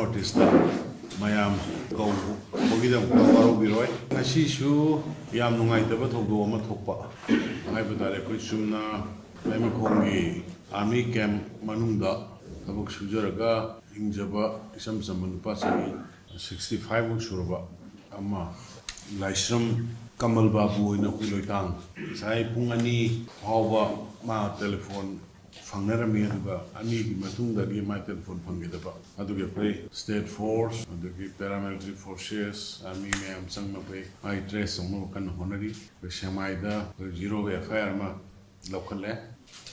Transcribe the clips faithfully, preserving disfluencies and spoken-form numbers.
ꯅꯣꯇꯤꯁꯇ ꯃꯌꯥꯝ ꯀꯧꯕꯒꯤꯗꯃꯛꯇ ꯋꯥꯔꯧꯕꯤꯔꯣꯏ꯫ ꯉꯁꯤꯁꯨ ꯌꯥꯝ ꯅꯨꯡꯉꯥꯏꯇꯕ ꯊꯧꯗꯣꯛ ꯑꯃ ꯊꯣꯛꯄ ꯍꯥꯏꯕ ꯇꯥꯔꯦ꯫ ꯑꯩꯈꯣꯏ ꯆꯨꯝꯅ ꯂꯩꯃꯈꯣꯡꯒꯤ ꯑꯥꯔꯃꯤ ꯀꯦꯝ ꯃꯅꯨꯡꯗ ꯊꯕꯛ ꯁꯨꯖꯔꯒ ꯍꯤꯡꯖꯕ ꯏꯆꯝ ꯆꯝꯕ ꯅꯨꯄꯥ, ꯆꯍꯤ ꯁꯤꯛꯁꯇꯤ ꯐꯥꯏꯚ ꯃꯨꯛ ꯁꯨꯔꯕ ꯑꯃ, ꯂꯥꯏꯁ꯭ꯔꯝ ꯀꯃꯜ ꯕꯥꯕꯨ ꯑꯣꯏꯅ ꯎꯏꯂꯣꯏꯇꯥꯡ, ꯉꯁꯥꯏ ꯄꯨꯡ ꯑꯅꯤ ꯐꯥꯎꯕ ꯃꯥ ꯇꯦꯂꯤꯐꯣꯟ ꯐꯪꯅꯔꯝꯃꯤ꯫ ꯑꯗꯨꯒ ꯑꯅꯤꯒꯤ ꯃꯇꯨꯡꯗꯒꯤ ꯃꯥ ꯇꯦꯂꯤꯐꯣꯟ ꯐꯪꯈꯤꯗꯕ꯫ ꯑꯗꯨꯒꯤ ꯑꯩꯈꯣꯏ ꯁ꯭ꯇꯦꯠ ꯐꯣꯔꯁ, ꯑꯗꯒꯤ ꯄꯦꯔꯥꯃꯤꯂꯤꯇꯔꯤ ꯐꯣꯔꯁꯦꯁ, ꯑꯥꯔꯃꯤ ꯃꯌꯥꯝ ꯆꯪꯅ ꯑꯩꯈꯣꯏ ꯃꯥꯒꯤ ꯇ꯭ꯔꯦꯁ ꯇꯧꯅꯕ ꯀꯟꯅ ꯍꯣꯠꯅꯔꯤ꯫ ꯑꯩꯈꯣꯏ ꯁꯦꯛꯃꯥꯏꯗ ꯑꯩꯈꯣꯏ ꯖꯤꯔꯣꯒꯤ ꯑꯦꯐ ꯑꯥꯏ ꯑꯥꯔ ꯑꯃ ꯂꯧꯈꯠꯂꯦ꯫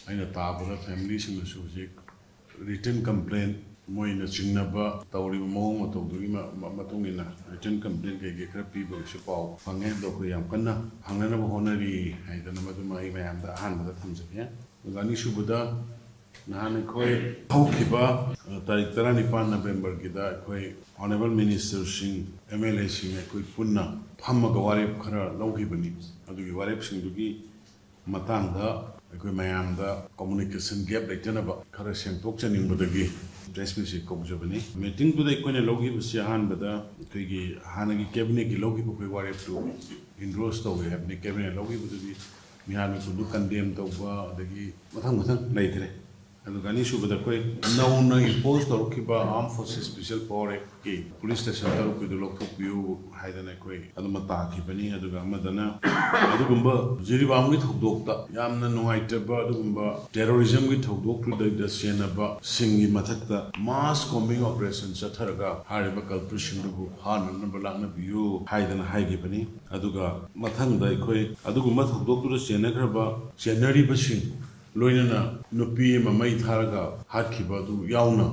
ꯑꯩꯅ ꯇꯥꯕꯗ ꯐꯦꯃꯤꯂꯤꯁꯤꯡꯅꯁꯨ ꯍꯧꯖꯤꯛ ꯔꯤꯇꯟ ꯀꯝꯄ꯭ꯂꯦꯟ, ꯃꯣꯏꯅ ꯆꯤꯡꯅꯕ ꯇꯧꯔꯤꯕ ꯃꯑꯣꯡ ꯃꯇꯧꯗꯨꯒꯤ ꯃ-, ꯃ-, ꯃꯇꯨꯡ ꯏꯟꯅ ꯔꯤꯇꯟ ꯀꯝꯄ꯭ꯂꯦꯟ ꯀꯩꯀꯩ ꯈꯔ ꯄꯤꯕꯒꯤꯁꯨ ꯄꯥꯎ ꯐꯪꯉꯦ꯫ ꯑꯗꯣ ꯑꯩꯈꯣꯏ ꯌꯥꯝ ꯀꯟꯅ ꯐꯪꯅꯅꯕ ꯍꯣꯠꯅꯔꯤ ꯍꯥꯏꯗꯅ ꯃꯗꯨꯃ ꯑꯩ ꯃꯌꯥꯝꯗ ꯑꯍꯥꯟꯕꯗ ꯊꯝꯖꯒꯦ꯫ ꯑꯗꯨꯒ ꯑꯅꯤꯁꯨꯕꯗ, ꯅꯍꯥꯟ ꯑꯩꯈꯣꯏ ꯍꯧꯈꯤꯕ, ꯑ, ꯇꯥꯔꯤꯛ ꯇꯔꯥꯅꯤꯄꯥꯟ ꯅꯕꯦꯝꯕꯔꯒꯤꯗ ꯑꯩꯈꯣꯏ ꯑꯣꯅꯔꯦꯕꯜ ꯃꯤꯅꯤꯁꯇꯔꯁꯤꯡ, ꯑꯦꯝ ꯑꯦꯜ ꯑꯦꯁꯤꯡ ꯑꯩꯈꯣꯏ ꯄꯨꯟꯅ ꯐꯝꯃꯒ ꯋꯥꯔꯦꯞ ꯈꯔ ꯂꯧꯈꯤꯕꯅꯤ꯫ ꯑꯗꯨꯒꯤ ꯋꯥꯔꯦꯞꯁꯤꯡꯗꯨꯒꯤ ꯃꯇꯥꯡꯗ ꯑꯩꯈꯣꯏ ꯃꯌꯥꯝꯗ ꯀꯝꯃꯨꯅꯤꯀꯦꯁꯟ ꯒꯦꯞ ꯂꯩꯇꯅꯕ ꯈꯔ ꯁꯦꯡꯗꯣꯛꯆꯅꯤꯡꯕꯗꯒꯤ ꯄ꯭ꯔꯦꯁ ꯃꯤꯠꯁꯤ ꯀꯧꯖꯕꯅꯤ꯫ ꯃꯤꯇꯤꯡꯗꯨꯗ ꯑꯩꯈꯣꯏꯅ ꯂꯧꯈꯤꯕꯁꯤ ꯑꯍꯥꯟꯕꯗ ꯑꯩꯈꯣꯏꯒꯤ ꯍꯥꯟꯅꯒꯤ ꯀꯦꯕꯤꯅꯦꯠꯀꯤ ꯂꯧꯈꯤꯕ ꯑꯩꯈꯣꯏ ꯋꯥꯔꯦꯞꯇꯨ ꯏꯟꯗꯣꯔꯁ ꯇꯧꯋꯦ ꯍꯥꯏꯕꯅꯤ꯫ ꯀꯦꯕꯤꯅꯦꯠ ꯂꯧꯈꯤꯕꯗꯨꯗꯤ ꯃꯤꯍꯥꯠ ꯃꯤꯄꯨꯟꯕꯨ ꯀꯟꯗꯦꯝ ꯇꯧꯕ, ꯑꯗꯒꯤ ꯃꯊꯪ ꯃꯊꯪ ꯂꯩꯈ꯭ꯔꯦ꯫ ꯑꯗꯨꯒ ꯑꯅꯤꯁꯨꯕꯗ ꯑꯩꯈꯣꯏ ꯅꯧꯅ ꯏꯝꯄꯣꯁ ꯇꯧꯔꯛꯈꯤꯕ ꯑꯥꯔꯝ forces special power ꯑꯦꯛꯀꯤ police station ꯇꯔꯨꯛꯀꯤꯗꯨ ꯂꯧꯊꯣꯛꯄꯤꯌꯨ ꯍꯥꯏꯗꯅ ꯑꯩꯈꯣꯏ ꯑꯗꯨꯃ ꯇꯥꯈꯤꯕꯅꯤ꯫ ꯑꯗꯨꯒ ꯑꯃꯗꯅ ꯑꯗꯨꯒꯨꯝꯕ ꯖꯤꯔꯤꯕꯥꯝꯒꯤ ꯊꯧꯗꯣꯛꯇ ꯌꯥꯝꯅ ꯅꯨꯡꯉꯥꯏꯇꯕ ꯑꯗꯨꯒꯨꯝꯕ ꯇꯦꯔꯣꯔꯤꯖꯝꯒꯤ ꯊꯧꯗꯣꯛꯇꯨꯗ ꯆꯦꯟꯅꯕꯁꯤꯡꯒꯤ ꯃꯊꯛꯇ ꯃꯥꯁ ꯀꯣꯝꯕꯤꯡ ꯑꯣꯄꯔꯦꯁꯟ ꯆꯠꯊꯔꯒ ꯍꯥꯏꯔꯤꯕ ꯀꯜꯄ꯭ꯔꯤꯠꯁꯤꯡꯗꯨꯕꯨ ꯐꯥꯅꯅꯕ ꯂꯥꯛꯅꯕꯤꯌꯨ ꯍꯥꯏꯗꯅ ꯍꯥꯏꯈꯤꯕꯅꯤ꯫ ꯑꯗꯨꯒ ꯃꯊꯪꯗ ꯑꯩꯈꯣꯏ ꯑꯗꯨꯒꯨꯝꯕ ꯊꯧꯗꯣꯛꯇꯨꯗ ꯆꯦꯟꯅꯈ꯭ꯔꯕ, ꯆꯦꯟꯅꯔꯤꯕꯁꯤꯡ, ꯂꯣꯏꯅꯅ ꯅꯨꯄꯤ ꯑꯃ ꯃꯩ ꯊꯥꯔꯒ ꯍꯥꯠꯈꯤꯕ ꯑꯗꯨ ꯌꯥꯎꯅ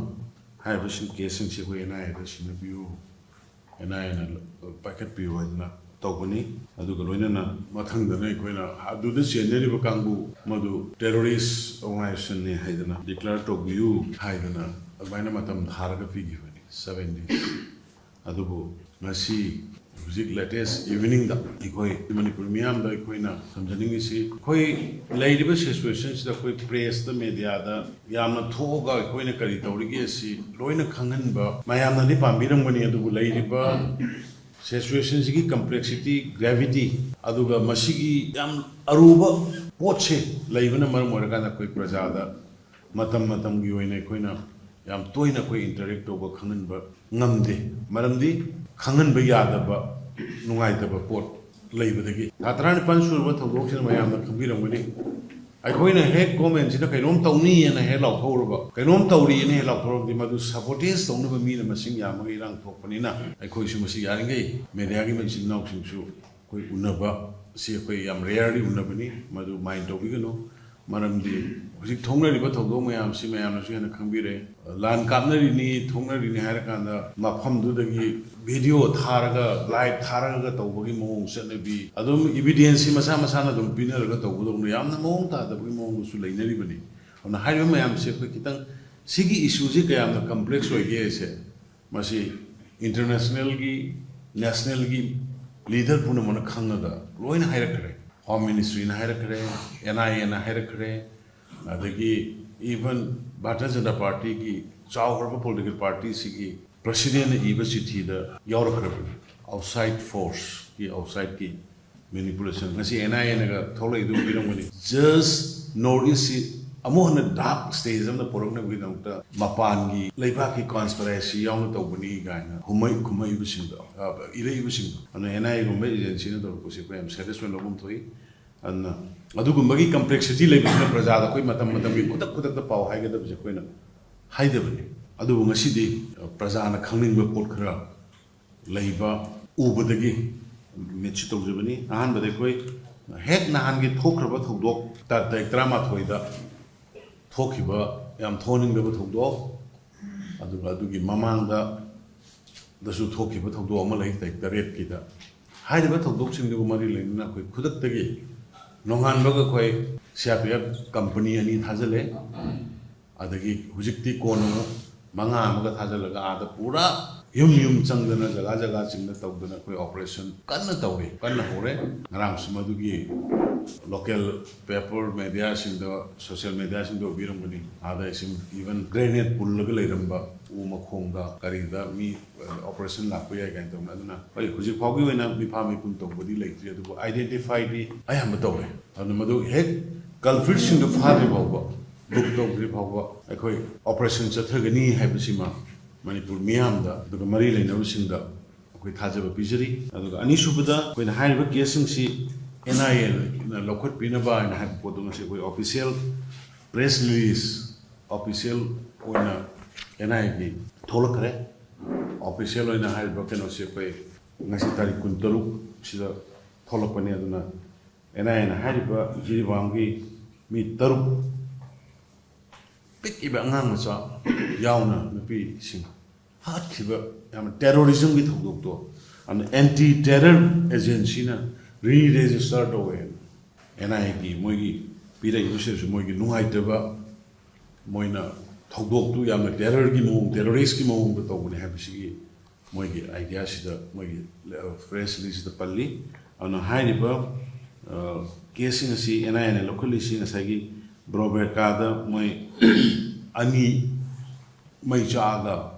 ꯍꯥꯏꯔꯤꯕꯁꯤꯡ ꯀꯦꯁꯁꯤꯡꯁꯤ ꯑꯩꯈꯣꯏ ꯑꯦꯟ ꯑꯥꯏ ꯑꯦꯗ ꯁꯤꯟꯅꯕꯤꯌꯨ, ꯑꯦꯟ ꯑꯥꯏ ꯑꯦꯅ ꯄꯥꯏꯈꯠꯄꯤꯌꯨ ꯍꯥꯏꯗꯅ ꯇꯧꯕꯅꯤ꯫ ꯑꯗꯨꯒ ꯂꯣꯏꯅꯅ ꯃꯊꯪꯗꯅ ꯑꯩꯈꯣꯏꯅ ꯑꯗꯨꯗ ꯆꯦꯟꯅꯔꯤꯕ ꯀꯥꯡꯕꯨ ꯃꯗꯨ ꯇꯦꯔꯣꯔꯤꯁ ꯑꯣꯔꯒꯅꯥꯏꯖꯦꯁꯟꯅꯤ ꯍꯥꯏꯗꯅ ꯗꯤꯀ꯭ꯂꯦꯌꯔ ꯇꯧꯕꯤꯌꯨ ꯍꯥꯏꯗꯅ ꯑꯗꯨꯃꯥꯏꯅ ꯃꯇꯝ ꯊꯥꯔꯒ ꯄꯤꯈꯤꯕꯅꯤ, ꯁꯚꯦꯟ ꯗꯦꯖ꯫ ꯑꯗꯨꯕꯨ ꯉꯁꯤ ꯍꯧꯖꯤꯛ latest evening ꯗ ꯑꯩꯈꯣꯏ ꯃꯅꯤꯄꯨꯔ ꯃꯤꯌꯥꯝꯗ ꯑꯩꯈꯣꯏꯅ ꯊꯝꯖꯅꯤꯡꯉꯤꯁꯤ, ꯑꯩꯈꯣꯏ ꯂꯩꯔꯤꯕ situation ꯁꯤꯗ ꯑꯩꯈꯣꯏ press ꯇ, media ꯗ ꯌꯥꯝꯅ ꯊꯣꯛꯑꯒ ꯑꯩꯈꯣꯏꯅ ꯀꯔꯤ ꯇꯧꯔꯤꯒꯦ ꯑꯁꯤ ꯂꯣꯏꯅ ꯈꯪꯍꯟꯕ ꯃꯌꯥꯝꯅꯗꯤ ꯄꯥꯝꯕꯤꯔꯝꯒꯅꯤ꯫ ꯑꯗꯨꯕꯨ ꯂꯩꯔꯤꯕ situation ꯁꯤꯒꯤ complexity, gravity, ꯑꯗꯨꯒ ꯃꯁꯤꯒꯤ ꯌꯥꯝ ꯑꯔꯨꯕ ꯄꯣꯠꯁꯦ ꯂꯩꯕꯅ ꯃꯔꯝ ꯑꯣꯏꯔꯀꯥꯟꯗ ꯑꯩꯈꯣꯏ ꯄ꯭ꯔꯖꯥꯗ ꯃꯇꯝ ꯃꯇꯝꯒꯤ ꯑꯣꯏꯅ ꯑꯩꯈꯣꯏꯅ ꯌꯥꯝ ꯇꯣꯏꯅ ꯑꯩꯈꯣꯏ interact ꯇꯧꯕ, ꯈꯪꯍꯟꯕ ꯉꯝꯗꯦ꯫ ꯃꯔꯝꯗꯤ ꯈꯪꯍꯟꯕ ꯌꯥꯗꯕ, ꯅꯨꯡꯉꯥꯏꯇꯕ ꯄꯣꯠ ꯂꯩꯕꯗꯒꯤ꯫ ꯊꯥ ꯇꯔꯥꯅꯤꯄꯥꯟ ꯁꯨꯔꯕ ꯊꯧꯗꯣꯛꯁꯤꯅ ꯃꯌꯥꯝꯅ ꯈꯪꯕꯤꯔꯝꯒꯅꯤ꯫ ꯑꯩꯈꯣꯏꯅ ꯍꯦꯛ government ꯁꯤꯅ ꯀꯩꯅꯣꯝ ꯇꯧꯅꯤꯅ ꯍꯦꯛ ꯂꯥꯎꯊꯣꯛꯎꯔꯕ, ꯀꯩꯅꯣꯝ ꯇꯧꯔꯤꯅ ꯍꯦꯛ ꯂꯥꯎꯊꯣꯛꯎꯔꯕꯗꯤ, ꯃꯗꯨ sabotage ꯇꯧꯅꯕ ꯃꯤꯅ ꯃꯁꯤꯡ ꯌꯥꯝꯃꯒ ꯏꯔꯥꯡ ꯊꯣꯛꯄꯅꯤꯅ, ꯑꯩꯈꯣꯏꯁꯨ ꯃꯁꯤ ꯌꯥꯔꯤꯈꯩ media ꯒꯤ ꯏꯆꯤꯟ ꯏꯅꯥꯎꯁꯤꯡꯁꯨ ꯑꯩꯈꯣꯏ ꯎꯅꯕ ꯁꯤ ꯑꯩꯈꯣꯏ ꯌꯥꯝ rarely ꯎꯅꯕꯅꯤ꯫ ꯃꯗꯨ mind ꯇꯧꯕꯤꯒꯅꯨ꯫ ꯃꯔꯝꯗꯤ ꯍꯧꯖꯤꯛ ꯊꯣꯛꯅꯔꯤꯕ ꯊꯧꯗꯣꯛ ꯃꯌꯥꯝꯁꯤ ꯃꯌꯥꯝꯅꯁꯨ ꯍꯦꯟꯅ ꯈꯪꯕꯤꯔꯦ꯫ ꯂꯥꯟ ꯀꯥꯞꯅꯔꯤꯅꯤ, ꯊꯣꯛꯅꯔꯤꯅꯤ ꯍꯥꯏꯔꯀꯥꯟꯗ ꯃꯐꯝꯗꯨꯗꯒꯤ video ꯊꯥꯔꯒ, live ꯊꯥꯔꯒ ꯇꯧꯕꯒꯤ ꯃꯑꯣꯡ, ꯆꯠꯅꯕꯤ, ꯑꯗꯨꯝ evidence ꯁꯤ ꯃꯁꯥ ꯃꯁꯥꯅ ꯑꯗꯨꯝ ꯄꯤꯅꯔꯒ ꯇꯧꯕꯗꯧꯅ ꯌꯥꯝꯅ ꯃꯑꯣꯡ ꯇꯥꯗꯕꯒꯤ ꯃꯑꯣꯡꯗꯁꯨ ꯂꯩꯅꯔꯤꯕꯅꯤ꯫ ꯑꯗꯨꯅ ꯍꯥꯏꯔꯤꯕ ꯃꯌꯥꯝꯁꯦ ꯑꯩꯈꯣꯏ ꯈꯤꯇꯪ, ꯁꯤꯒꯤ issue ꯁꯤ ꯀꯌꯥꯝꯅ complex ꯑꯣꯏꯒꯦ ꯍꯥꯏꯁꯦ, ꯃꯁꯤ international ꯒꯤ, national ꯒꯤ leader ꯄꯨꯝꯅꯃꯛꯅ ꯈꯪꯉꯒ ꯂꯣꯏꯅ ꯍꯥꯏꯔꯛꯈ꯭ꯔꯦ꯫ Home Ministry ꯅ ꯍꯥꯏꯔꯛꯈ꯭ꯔꯦ, N I A ꯅ ꯍꯥꯏꯔꯛꯈ꯭ꯔꯦ, ꯑꯗꯒꯤ even ꯚꯥꯔꯇꯤꯌ ꯖꯅꯇꯥ ꯄꯥꯔꯇꯤꯒꯤ ꯆꯥꯎꯈ꯭ꯔꯕ political party ꯁꯤꯒꯤ president ꯅ ꯏꯕ ꯆꯤꯊꯤꯗ ꯌꯥꯎꯔꯛꯈ꯭ꯔꯕꯅꯤ꯫ Outside force ꯀꯤ, outside ꯀꯤ manipulation꯫ ꯉꯁꯤ N I A ꯅꯒ ꯊꯣꯛꯂꯛꯏꯗꯨ ꯎꯕꯤꯔꯝꯒꯅꯤ꯫ Just North East ꯁꯤ ꯑꯃꯨꯛ ꯍꯟꯅ dark stage ꯑꯃꯗ ꯄꯨꯔꯛꯅꯕꯒꯤꯗꯃꯛꯇ ꯃꯄꯥꯟꯒꯤ ꯂꯩꯕꯥꯛꯀꯤ conspiracy ꯌꯥꯎꯅ ꯇꯧꯕꯅꯤ ꯀꯥꯏꯅ ꯍꯨꯝꯃꯩ-, ꯈꯨꯝꯃꯛꯏꯕꯁꯤꯡꯗꯣ, ꯑ, ꯏꯔꯛꯏꯕꯁꯤꯡꯗꯣ꯫ ꯑꯗꯨꯅ N I A ꯒꯨꯝꯕ agency ꯅ ꯇꯧꯔꯛꯄꯁꯤ ꯑꯩꯈꯣꯏ ꯌꯥꯝ serious ꯑꯣꯏꯅ ꯂꯧꯐꯝ ꯊꯣꯛꯏ꯫ ꯑꯗꯨꯅ ꯑꯗꯨꯒꯨꯝꯕꯒꯤ complexity ꯂꯩꯕꯁꯤꯅ ꯄ꯭ꯔꯖꯥꯗ ꯑꯩꯈꯣꯏ ꯃꯇꯝ ꯃꯇꯝꯒꯤ ꯈꯨꯗꯛ ꯈꯨꯗꯛꯇ ꯄꯥꯎ ꯍꯥꯏꯒꯗꯕꯁꯦ ꯑꯩꯈꯣꯏꯅ ꯍꯥꯏꯗꯕꯅꯤ꯫ ꯑꯗꯨꯕꯨ ꯉꯁꯤꯗꯤ, ꯑ, ꯄ꯭ꯔꯖꯥꯅ ꯈꯪꯅꯤꯡꯕ ꯄꯣꯠ ꯈꯔ ꯂꯩꯕ ꯎꯕꯗꯒꯤ ꯃꯤꯠꯁꯤ ꯇꯧꯖꯕꯅꯤ꯫ ꯑꯍꯥꯟꯕꯗ ꯑꯩꯈꯣꯏ ꯍꯦꯛ ꯅꯍꯥꯟꯒꯤ ꯊꯣꯛꯈ꯭ꯔꯕ ꯊꯧꯗꯣꯛ, ꯇ-, ꯇꯥꯔꯤꯛ ꯇꯔꯥꯃꯥꯊꯣꯏꯗ ꯊꯣꯛꯈꯤꯕ ꯌꯥꯝ ꯊꯣꯛꯍꯟꯅꯤꯡꯗꯕ ꯊꯧꯗꯣꯛ, ꯑꯗꯨꯒ ꯑꯗꯨꯒꯤ ꯃꯃꯥꯡꯗꯁꯨ ꯊꯣꯛꯈꯤꯕ ꯊꯧꯗꯣꯛ ꯑꯃ ꯂꯩ, ꯇꯥꯔꯤꯛ ꯇꯔꯦꯠꯀꯤꯗ꯫ ꯍꯥꯏꯔꯤꯕ ꯊꯧꯗꯣꯛꯁꯤꯡꯗꯨꯒ ꯃꯔꯤ ꯂꯩꯅꯅ ꯑꯩꯈꯣꯏ ꯈꯨꯗꯛꯇꯒꯤ ꯅꯣꯡꯉꯥꯟꯕꯒ ꯑꯩꯈꯣꯏ C R P F company ꯑꯅꯤ ꯊꯥꯖꯤꯜꯂꯦ꯫ ꯑꯗꯒꯤ ꯍꯧꯖꯤꯛꯇꯤ ꯀꯣꯟꯅ ꯑꯃꯨꯛ ꯃꯉꯥ ꯑꯃꯒ ꯊꯥꯖꯤꯜꯂꯒ ꯑꯥꯗ ꯄꯨꯔꯥ ꯌꯨꯝ ꯌꯨꯝ ꯆꯪꯗꯅ, ꯖꯒꯥ ꯖꯒꯥ ꯆꯤꯡꯗ ꯇꯧꯗꯅ ꯑꯩꯈꯣꯏ operation ꯀꯟꯅ ꯇꯧꯔꯤ, ꯀꯟꯅ ꯍꯧꯔꯦ꯫ ꯉꯔꯥꯡꯁꯨ ꯃꯗꯨꯒꯤ local paper mediaꯁꯤꯡꯗ, social mediaꯁꯤꯡꯗ ꯎꯕꯤꯔꯝꯒꯅꯤ꯫ ꯑꯥꯗ ꯏꯁꯤꯡ, even grenade ꯄꯨꯜꯂꯒ ꯂꯩꯔꯝꯕ ꯎ ꯃꯈꯣꯡꯗ ꯀꯔꯤꯗ ꯃꯤ operation ꯂꯥꯛꯄ ꯌꯥꯏ ꯀꯥꯏꯅ ꯇꯧꯅ꯫ ꯑꯗꯨꯅ ꯍꯣꯏ, ꯍꯧꯖꯤꯛ ꯐꯥꯎꯒꯤ ꯑꯣꯏꯅ ꯃꯤꯐꯥ ꯃꯤꯄꯨꯟ ꯇꯧꯕꯗꯤ ꯂꯩꯇ꯭ꯔꯤ, ꯑꯗꯨꯕꯨ identifyꯗꯤ ꯑꯌꯥꯝꯕ ꯇꯧꯔꯦ꯫ ꯑꯗꯨꯅ ꯃꯗꯨ ꯍꯦꯛ culpritꯁꯤꯡꯗꯨ ꯐꯥꯗ꯭ꯔꯤ ꯐꯥꯎꯕ, book ꯇꯧꯗ꯭ꯔꯤ ꯐꯥꯎꯕ ꯑꯩꯈꯣꯏ operation ꯆꯠꯊꯒꯅꯤ ꯍꯥꯏꯕꯁꯤꯃ ꯃꯅꯤꯄꯨꯔ ꯃꯤꯌꯥꯝꯗ ꯑꯗꯨꯒ ꯃꯔꯤ ꯂꯩꯅꯕꯁꯤꯡꯗ ꯑꯩꯈꯣꯏ ꯊꯥꯖꯕ ꯄꯤꯖꯔꯤ꯫ ꯑꯗꯨꯒ ꯑꯅꯤꯁꯨꯕꯗ, ꯑꯩꯈꯣꯏꯅ ꯍꯥꯏꯔꯤꯕ caseꯁꯤꯡꯁꯤ NIAꯅ ꯂꯧꯈꯠꯄꯤꯅꯕ ꯍꯥꯏꯅ ꯍꯥꯏꯕ ꯄꯣꯠꯇꯨ ꯉꯁꯤ ꯑꯩꯈꯣꯏ official press release, official ꯑꯣꯏꯅ NIAꯒꯤ ꯊꯣꯛꯂꯛꯈ꯭ꯔꯦ꯫ Official ꯑꯣꯏꯅ ꯍꯥꯏꯔꯤꯕ ꯀꯩꯅꯣꯁꯤ ꯑꯩꯈꯣꯏ ꯉꯁꯤ ꯇꯥꯔꯤꯛ ꯀꯨꯟꯇꯔꯨꯛ ꯁꯤꯗ ꯊꯣꯛꯂꯛꯄꯅꯤ꯫ ꯑꯗꯨꯅ NIAꯅ ꯍꯥꯏꯔꯤꯕ ꯖꯤꯔꯤꯕꯥꯝꯒꯤ ꯃꯤ ꯇꯔꯨꯛ, ꯄꯤꯛꯏꯕ ꯑꯉꯥꯡ ꯃꯆꯥ ꯌꯥꯎꯅ ꯅꯨꯄꯤꯁꯤꯡ ꯍꯥꯠꯈꯤꯕ, ꯌꯥꯝꯅ terrorismꯒꯤ ꯊꯧꯗꯣꯛꯇꯣ, ꯑꯗꯨꯅ anti terror agencyꯅ re-register ꯇꯧꯋꯦ꯫ NIAꯒꯤ ꯃꯣꯏꯒꯤ ꯄꯤꯔꯛꯏꯕꯁꯤꯗꯁꯨ ꯃꯣꯏꯒꯤ ꯅꯨꯡꯉꯥꯏꯇꯕ, ꯃꯣꯏꯅ ꯊꯧꯗꯣꯛꯇꯨ ꯌꯥꯝꯅ terrorꯒꯤ ꯃꯑꯣꯡ, terroristꯀꯤ ꯃꯑꯣꯡꯗ ꯇꯧꯕꯅꯤ ꯍꯥꯏꯕꯁꯤꯒꯤ ꯃꯣꯏꯒꯤ ideaꯁꯤꯗ, ꯃꯣꯏꯒꯤ press releaseꯁꯤꯗ ꯄꯜꯂꯤ꯫ ꯑꯗꯨꯅ ꯍꯥꯏꯔꯤꯕ caseꯁꯤꯡ ꯑꯁꯤ NIAꯅ ꯂꯧꯈꯠꯂꯤꯁꯤ ꯉꯁꯥꯏꯒꯤ ꯕ꯭ꯔꯣꯕꯦꯀꯥꯗ ꯃꯣꯏ ꯑꯅꯤ ꯃꯩ ꯆꯥꯛꯑꯒ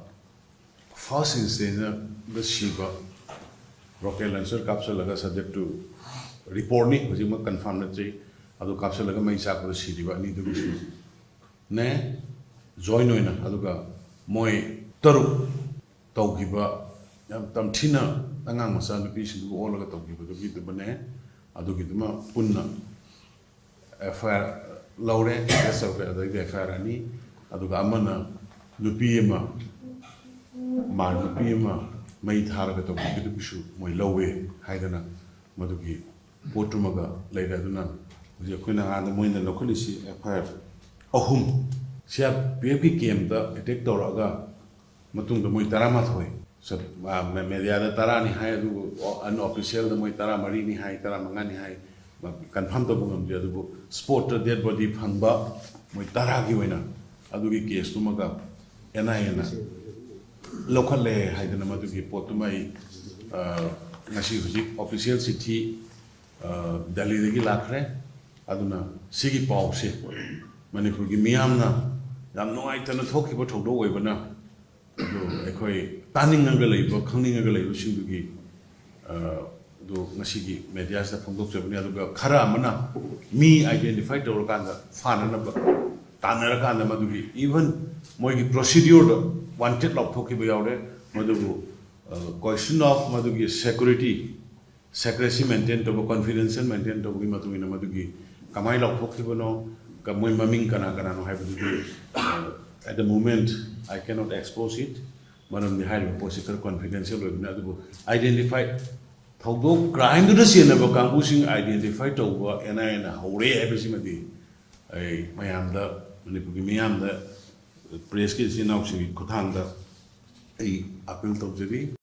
first instantꯗ ꯁꯤꯕ, rocket launcher ꯀꯥꯞꯁꯤꯜꯂꯒ, subject to reportꯅꯤ, ꯍꯧꯖꯤꯛꯃꯛ confirm ꯅꯠꯇ꯭ꯔꯤ, ꯑꯗꯨ ꯀꯥꯞꯁꯤꯜꯂꯒ ꯃꯩ ꯆꯥꯛꯄꯗ ꯁꯤꯔꯤꯕ ꯑꯅꯤꯗꯨꯒꯤꯁꯨ ꯅꯦ, join ꯑꯣꯏꯅ꯫ ꯑꯗꯨꯒ ꯃꯣꯏ ꯇꯔꯨꯛ ꯇꯧꯈꯤꯕ, ꯌꯥꯝ ꯇꯝꯊꯤꯅ ꯑꯉꯥꯡ ꯃꯆꯥ ꯅꯨꯄꯤꯁꯤꯡꯗꯨꯕꯨ ꯑꯣꯜꯂꯒ ꯇꯧꯈꯤꯕꯗꯨꯒꯤꯗꯨꯃꯅꯦ꯫ ꯑꯗꯨꯒꯤꯗꯨꯃ ꯄꯨꯟꯅ FIR ꯂꯧꯔꯦ, arrest ꯇꯧꯔꯦ꯫ ꯑꯗꯩꯗꯤ FIR ꯑꯅꯤ, ꯑꯗꯨꯒ ꯑꯃꯅ ꯅꯨꯄꯤ ꯑꯃ, ꯃꯥ ꯅꯨꯄꯤ ꯑꯃ ꯃꯩ ꯊꯥꯔꯒ ꯇꯧꯕꯤꯕꯗꯨꯒꯤꯁꯨ ꯃꯣꯏ ꯂꯧꯋꯦ ꯍꯥꯏꯗꯅ ꯃꯗꯨꯒꯤ ꯄꯣꯠꯇꯨꯃꯒ ꯂꯩꯔꯦ꯫ ꯑꯗꯨꯅ ꯍꯧꯖꯤꯛ ꯑꯩꯈꯣꯏꯅ ꯑꯥꯗ ꯃꯣꯏꯅ ꯂꯧꯈꯠꯂꯤꯁꯤ FIR ꯑꯍꯨꯝ, CRPFꯀꯤ campꯇ attack ꯇꯧꯔꯛꯑꯒ ꯃꯇꯨꯡꯗ ꯃꯣꯏ ꯇꯔꯥꯃꯥꯊꯣꯏ, ꯆꯠ-, ꯑ, ꯃꯦ-, mediaꯗ ꯇꯔꯥꯅꯤ ꯍꯥꯏ, ꯑꯗꯨꯕꯨ ꯑꯣ-, unofficialꯗ ꯃꯣꯏ ꯇꯔꯥꯃꯔꯤꯅꯤ ꯍꯥꯏ, ꯇꯔꯥꯃꯉꯥꯅꯤ ꯍꯥꯏ, ꯃ-, confirm ꯇꯧꯕ ꯉꯝꯗꯦ꯫ ꯑꯗꯨꯕꯨ spotꯇ dead body ꯐꯪꯕ ꯃꯣꯏ ꯇꯔꯥꯒꯤ ꯑꯣꯏꯅ ꯑꯗꯨꯒꯤ caseꯇꯨꯃꯒ NIAꯅ ꯂꯧꯈꯠꯂꯦ ꯍꯥꯏꯗꯅ ꯃꯗꯨꯒꯤ ꯄꯣꯠꯇꯨꯃ ꯑꯩ, ꯑ, ꯉꯁꯤ ꯍꯧꯖꯤꯛ ꯑꯣꯐꯤꯁꯤꯌꯦꯜ ꯆꯤꯊꯤ, ꯑ, ꯗꯦꯜꯂꯤꯗꯒꯤ ꯂꯥꯛꯈ꯭ꯔꯦ꯫ ꯑꯗꯨꯅ ꯁꯤꯒꯤ ꯄꯥꯎꯁꯦ ꯃꯅꯤꯄꯨꯔꯒꯤ ꯃꯤꯌꯥꯝꯅ ꯌꯥꯝ ꯅꯨꯡꯉꯥꯏꯇꯅ ꯊꯣꯛꯈꯤꯕ ꯊꯧꯗꯣꯛ ꯑꯣꯏꯕꯅ, ꯑꯗꯨ ꯑꯩꯈꯣꯏ ꯇꯥꯅꯤꯡꯉꯒ ꯂꯩꯕ, ꯈꯪꯅꯤꯡꯉꯒ ꯂꯩꯕꯁꯤꯡꯗꯨꯒꯤ, ꯑ, ꯑꯗꯨ ꯉꯁꯤꯒꯤ ꯃꯦꯗꯤꯌꯥꯁꯤꯗ ꯐꯣꯡꯗꯣꯛꯆꯕꯅꯤ꯫ ꯑꯗꯨꯒ ꯈꯔ ꯑꯃꯅ ꯃꯤ ꯑꯥꯏꯗꯦꯟꯇꯤꯐꯥꯏ ꯇꯧꯔꯀꯥꯟꯗ ꯐꯥꯅꯅꯕ ꯇꯥꯟꯅꯔꯀꯥꯟꯗ ꯃꯗꯨꯒꯤ ꯏꯚꯟ ꯃꯣꯏꯒꯤ ꯄ꯭ꯔꯣꯁꯤꯗ꯭ꯌꯨꯔꯗ ꯋꯥꯟꯇꯦꯠ ꯂꯥꯎꯊꯣꯛꯈꯤꯕ ꯌꯥꯎꯔꯦ꯫ ꯃꯗꯨꯕꯨ, ꯑ, ꯀꯣꯏꯁꯟ ꯑꯣꯐ ꯃꯗꯨꯒꯤ ꯁꯦꯀ꯭ꯌꯨꯔꯤꯇꯤ, ꯁꯦꯀ꯭ꯔꯦꯁꯤ ꯃꯦꯟꯇꯦꯟ ꯇꯧꯕ, ꯀꯣꯟꯐꯤꯗꯦꯟꯁꯤꯌꯦꯜ ꯃꯦꯟꯇꯦꯟ ꯇꯧꯕꯒꯤ ꯃꯇꯨꯡ ꯏꯟꯅ ꯃꯗꯨꯒꯤ ꯀꯃꯥꯏꯅ ꯂꯥꯎꯊꯣꯛꯈꯤꯕꯅꯣ, ꯀ-, ꯃꯣꯏ ꯃꯃꯤꯡ ꯀꯅꯥ ꯀꯅꯥꯅꯣ ꯍꯥꯏꯕꯗꯨꯗꯤ, ꯑ, at the moment I cannot expose it꯫ ꯃꯔꯝꯗꯤ ꯍꯥꯏꯔꯤꯕ ꯄꯣꯠꯁꯤ ꯈꯔ ꯀꯣꯟꯐꯤꯗꯦꯟꯁꯤꯌꯦꯜ ꯑꯣꯏꯕꯅꯤ꯫ ꯑꯗꯨꯕꯨ ꯑꯥꯏꯗꯦꯟꯇꯤꯐꯥꯏ, ꯊꯧꯗꯣꯛ ꯀ꯭ꯔꯥꯏꯝꯗꯨꯗ ꯆꯦꯟꯅꯕ ꯀꯥꯡꯕꯨꯁꯤꯡ ꯑꯥꯏꯗꯦꯟꯇꯤꯐꯥꯏ ꯇꯧꯕ ꯑꯦꯟ ꯑꯥꯏ ꯑꯦꯅ ꯍꯧꯔꯦ ꯍꯥꯏꯕꯁꯤꯃꯗꯤ ꯑꯩ ꯃꯌꯥꯝꯗ, ꯃꯅꯤꯄꯨꯔꯒꯤ ꯃꯤꯌꯥꯝꯗ, ꯄ꯭ꯔꯦꯁꯀꯤ ꯏꯆꯤꯟ ꯏꯅꯥꯎꯁꯤꯡꯒꯤ ꯈꯨꯠꯊꯥꯡꯗ ꯑꯩ ꯑꯥꯄꯤꯜ ꯇꯧꯖꯔꯤ꯫